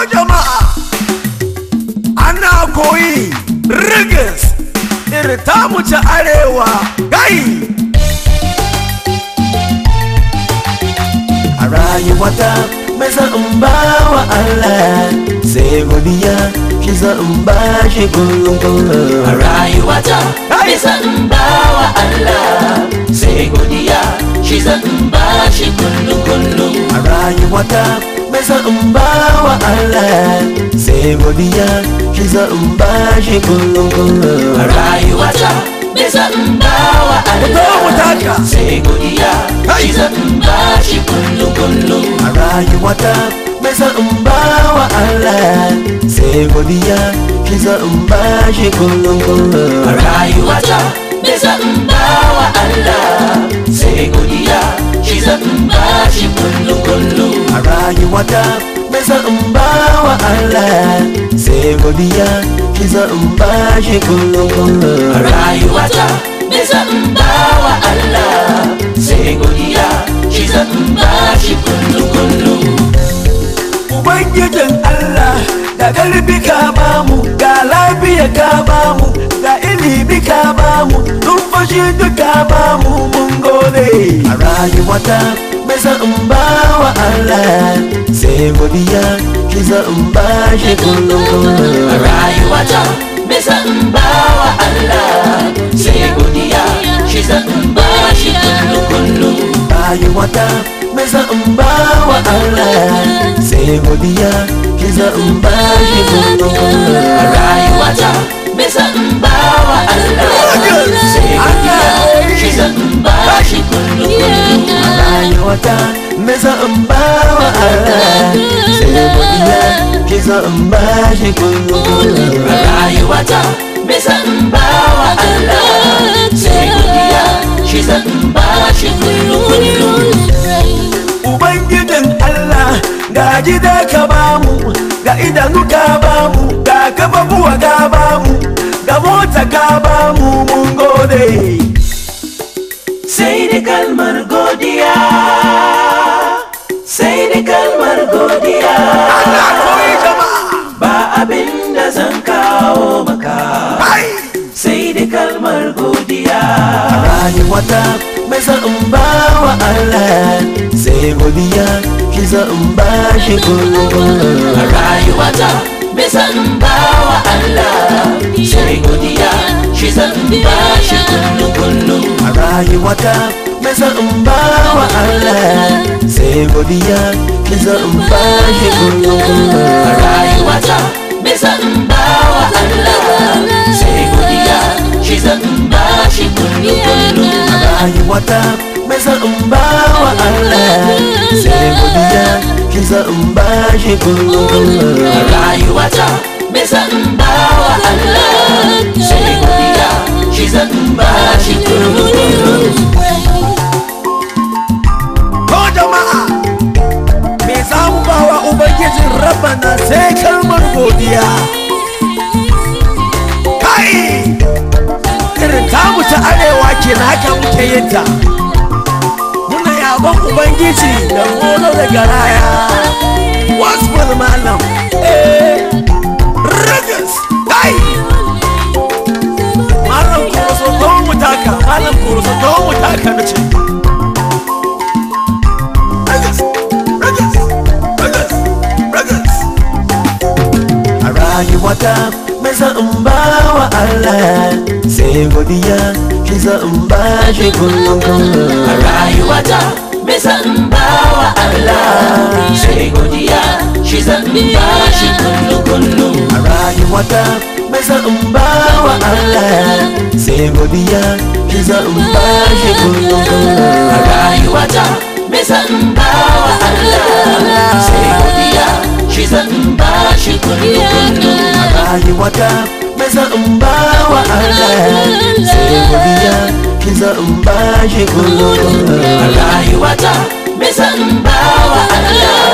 Jama'a ana koyi rigis irin tamu ta arewa gai. A rayuwata mai zan ba wa Allah sai godiya shi zan ba shi kullum kullum. A rayuwata mai zan ba wa Allah sai godiya shi zan ba shi kullum kullum. A rayuwata mai zan ba wa Allah sai godiya shi zan ba shi kullum kullum. A rayuwata mai zan ba wa Allah sai godiya shi zan ba shi kullum kullum. A rayuwata mai zan ba wa Allah sai godiya shi zan ba shi kullum kullum. A rayuwata mai zan ba wa Allah sai godiya shi zan ba shi kullum kullum. A rayuwata mai zan ba wa Allah sai godiya shi zan ba shi kullum kullum. A rayuwata mai zan ba wa Allah sai godiya shi zan ba shi kullum kullum. Ubangijin Allah da ƙarfi ka bamu, ga lafiya ka bamu, ga ilimi ka bamu, numfashi duka bamu, mun gode. A rayuwata mai zan ba wa Allah sai godiya shi zan ba shi kullum kullum. A rayuwata mai zan ba wa Allah sai godiya shi zan ba shi kullum kullum. Rayuwata mai zan ba wa Allah sai godiya shi zan ba shi kullum kullum. A rayuwata mai zan ba wa Allah sai godiya shi zan ba shi kullum kullum. A rayuwata mai zan ba wa Allah sai godiya shi zan ba shi kullum kullum. A rayuwata mai zan ba wa Allah sai godiya shi zan ba shi kullum kullum. Ubangijin Allah ga gida ka bamu, ga idanu ka bamu, ga kafafuwa ka bamu, ga mota ka bamu, mun gode. Sai da kalmar godiya, sai da kalmar godiya. Ana koyi jama'a. Ba abin da zan kawo maka sai da kalmar godiya. A rayuwata mai zan ba wa Allah sai godiya shi zan ba shi kullum kullum. A rayuwata mai zan ba wa Allah sai godiya shi zan ba shi kullum kullum. A rayuwata mai zan ba wa Allah sai godiya shi zan ba shi kullum kullum. A rayuwata mai zan ba wa Allah sai godiya shi zan ba shi kullum kullum. A rayuwata mai zan ba wa Allah sai godiya shi zan ba shi kullum kullum. A rayuwata mai zan ba wa Allah sai godiya shi zan ba shi kullum kullum. Ko jama'a me za mu ba wa Ubangijin Rabbana sai kalmar godiya. Kai! Irin tamu ta arewa kenan haka muke yin ta. Muna yabon Ubangiji da mono da garaya. Gospel malam. Rigis! Kai! Malam Koroso zo mu taka, Malam Koroso zo mu taka na ce. Rigis! Rigis! Rigis! Rigis! A rayuwata mai zan ba wa Allah sai godiya shi zan ba shi kullum kullum. A rayuwata mai zan ba wa Allah sai godiya shi zan ba shi kullum kullum. A rayuwata mai zan ba wa Allah sai godiya shi zan ba shi kullum kullum. A rayuwata mai zan ba wa Allah sai godiya shi zan ba shi kullum kullum. A rayuwata mai zan ba wa Allah sai godiya shi zan ba shi kullum kullum. A rayuwata mai zan ba wa Allah